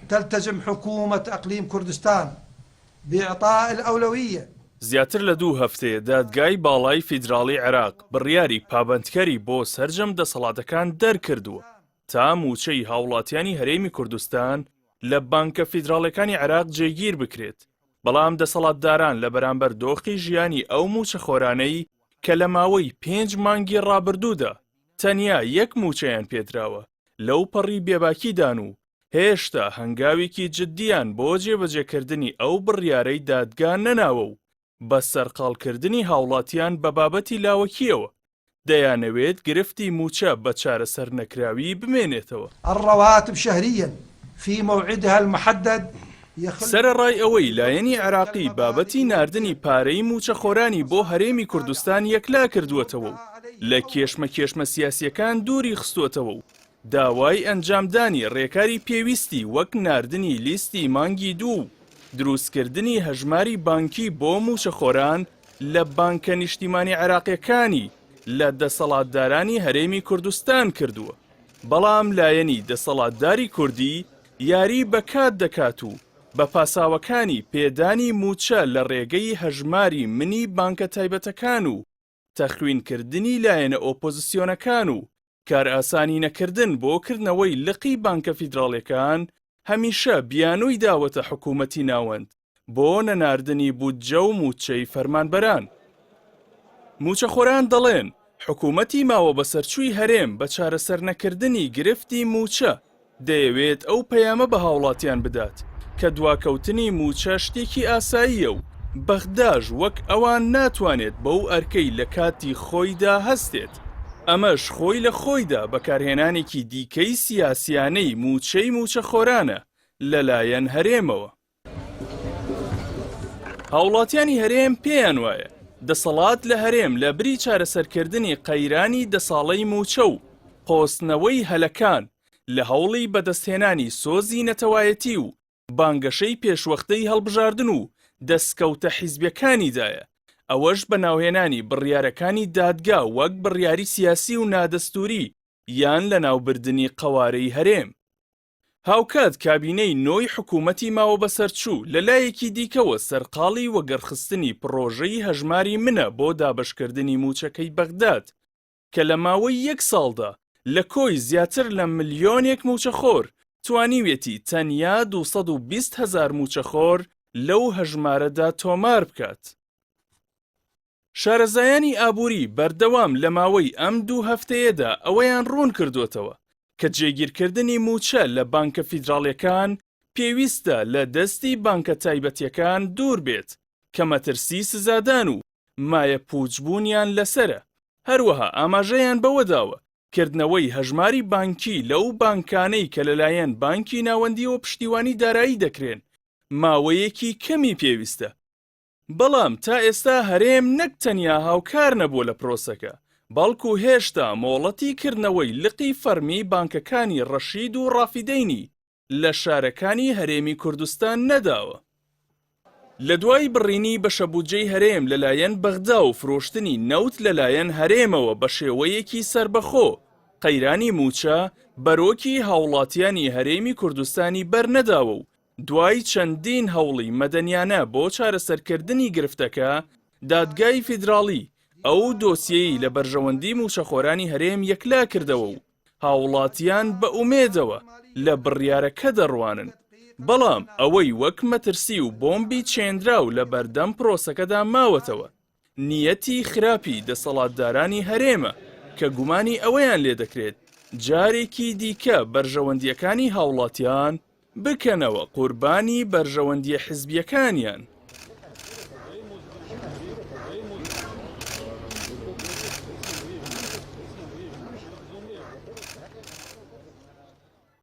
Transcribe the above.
تلتزم حکومة اقلیم کردستان باعطاء الاولویە. زیاتر لە دوو هەفتەیە دادگای باڵای فیدراڵی عێراق بڕیاری پابەندکەری بۆ سەرجەم دەسەڵاتەکان دەرکردووە تا مووچەی هاوڵاتیانی هەرێمی کوردستان لە بانکە فیدراڵیەکانی عێراق جێگیر بکرێت، بەڵام دەسەڵاتداران لە بەرامبەر دۆخی ژیانی ئەو مووچەخۆرانەی کە لە ماوەی پێنج مانگی ڕابردوودا تەنیا یەک مووچەیان پێدراوە لەوپەڕی بێباکیدان و هێشتا هەنگاوێکی جددیان بۆ جێبەجێکردنی ئەو بڕیارەی دادگا نەناوە و بە سەرقاڵکردنی هاوڵاتیان بە بابەتی لاوەکییەوە دەیانەوێت گرفتی مووچە بە چارەسەرنەکراوی بمێنێتەوە. الرواتب شهريا في موعدها المحدد يخل. سەرەڕای ئەوەی لایەنی عێراقی بابەتی ناردنی پارەی مووچەخۆرانی بۆ هەرێمی کوردستان یەکلاکردووەتەوە و لە کێشمەکێشمە سیاسییەکان دووری خستووەتەوە و داوای ئەنجامدانی رێکاری پێویستی وەک ناردنی لیستی مانگی دوو و دروستکردنی هەژماری بانکی بۆ مووچەخۆران لە بانکە نیشتیمانی عێراقیەکانی لە دەسەڵاتدارانی هەرێمی کوردستان کردووە، بەڵام لایەنی دەسەڵاتداری کوردی یاری بە کات دەکات و بە پاساوەکانی پێدانی مووچە لە رێگەی هەژماری منی بانکە تایبەتەکان و تەخوینکردنی لایەنە ئۆپۆزسیۆنەکان و کارئاسانی نەکردن بۆ کردنەوەی لقی بانکە فیدراڵیەکان هەمیشە بیانووی داوەتە حکوومەتی ناوەند بۆ نەناردنی بودجە و مووچەی فەرمانبەران. مووچەخۆران دەڵێن، حکوومەتی ماوەبەسەرچووی هەرێم بە چارەسەرنەکردنی گرفتی مووچە دەیەوێت ئەو پەیامە بە هاوڵاتیان بدات کە دواکەوتنی مووچە شتێکی ئاساییە و بەغداش وەک ئەوان ناتوانێت بەو ئەرکەی لە کاتی خۆیدا هەستێت، ئەمەش خۆی لە خۆیدا بەکارهێنانێکی دیکەی سیاسیانەی مووچەی مووچەخۆرانە لەلایەن هەرێمەوە. هاوڵاتیانی هەرێم پێیان وایە دەسەڵات لە هەرێم لە بری چارەسەرکردنی قەیرانی دە ساڵەی مووچە و قۆستنەوەی هەلەکان لە هەوڵی بەدەستهێنانی سۆزی نەتەوایەتی و بانگەشەی پێشوەختەی هەڵبژاردن و دەسکەوتە حیزبیەکانیدایە ئەوەش بە ناوهێنانی بڕیارەکانی دادگا وەک بڕیاری سیاسی و نادەستوری یان لەناوبردنی قەوارەی هەرێم. هاوکات کابینەی نۆی حکوومەتی ماوەبەسەرچوو لە لایەکی دیکەوە سەرقاڵی وەگەڕخستنی پڕۆژەی هەژماری منە بۆ دابەشکردنی مووچەکەی بەغداد کە لە ماوەی یەک ساڵدا لە کۆی زیاتر لە ملیۆنێک مووچەخۆر توانیویەتی تەنیا 220 هەزار مووچەخۆر لەو هەژمارەدا تۆمار بکات. شارەزایانی ئابووری بەردەوام لە ماوەی ئەم دوو هەفتەیەدا ئەوەیان ڕوون کردووەتەوە کە جێگیرکردنی مووچە لە بانکە فیدراڵیەکان پێویستە لە دەستی بانکە تایبەتیەکان دوور بێت کە مەترسی سزادان و مایەپووچبوونیان لەسەرە، هەروەها ئاماژەیان بەوە داوە کردنەوەی هەژماری بانکی لەو بانکانەی کە لەلایەن بانکی ناوەندیەوە پشتیوانی دارایی دەکرێن ماوەیەکی کەمی پێویستە. بەڵام تا ئێستا هەرێم نەک تەنیا هاوکار نەبووە لە پرۆسەکە، بەڵکو هێشتا مۆڵەتی کردنەوەی لقی فەڕمی بانکەکانی ڕەشید و ڕافیدەینی لە شارەکانی هەرێمی کوردستان نەداوە. لە دوای بڕینی بەشەبودجەی هەرێم لەلایەن بەغدا و فرۆشتنی نەوت لەلایەن هەرێمەوە بەشێوەیەکی سەربەخۆ، قەیرانی مووچە بەرۆکی هاوڵاتیانی هەرێمی کوردستانی بەرنەداوە و دوای چەندین هەوڵی مەدەنیانە بۆ چارەسەرکردنی گرفتەکە، دادگای فیدراڵی ئەو دۆسیەی لە بەرژەوەندی مووچەخۆرانی هەرێم یەکلا کردەوە و هاوڵاتیان بە ئومێدەوە لە بڕیارەکە دەڕوانن، بەڵام ئەوەی وەک مەترسی و بۆمبی چێنراو لە بەردەم پرۆسەکەدا ماوەتەوە، نیەتی خراپی دەسەڵاتدارانی هەرێمە کە گومانی ئەوەیان لێدەکرێت جارێکی دیکە بەرژەوەندییەکانی هاوڵاتیان بکەنەوە قوربانی بەرژەوەندییە حزبییەکانیان.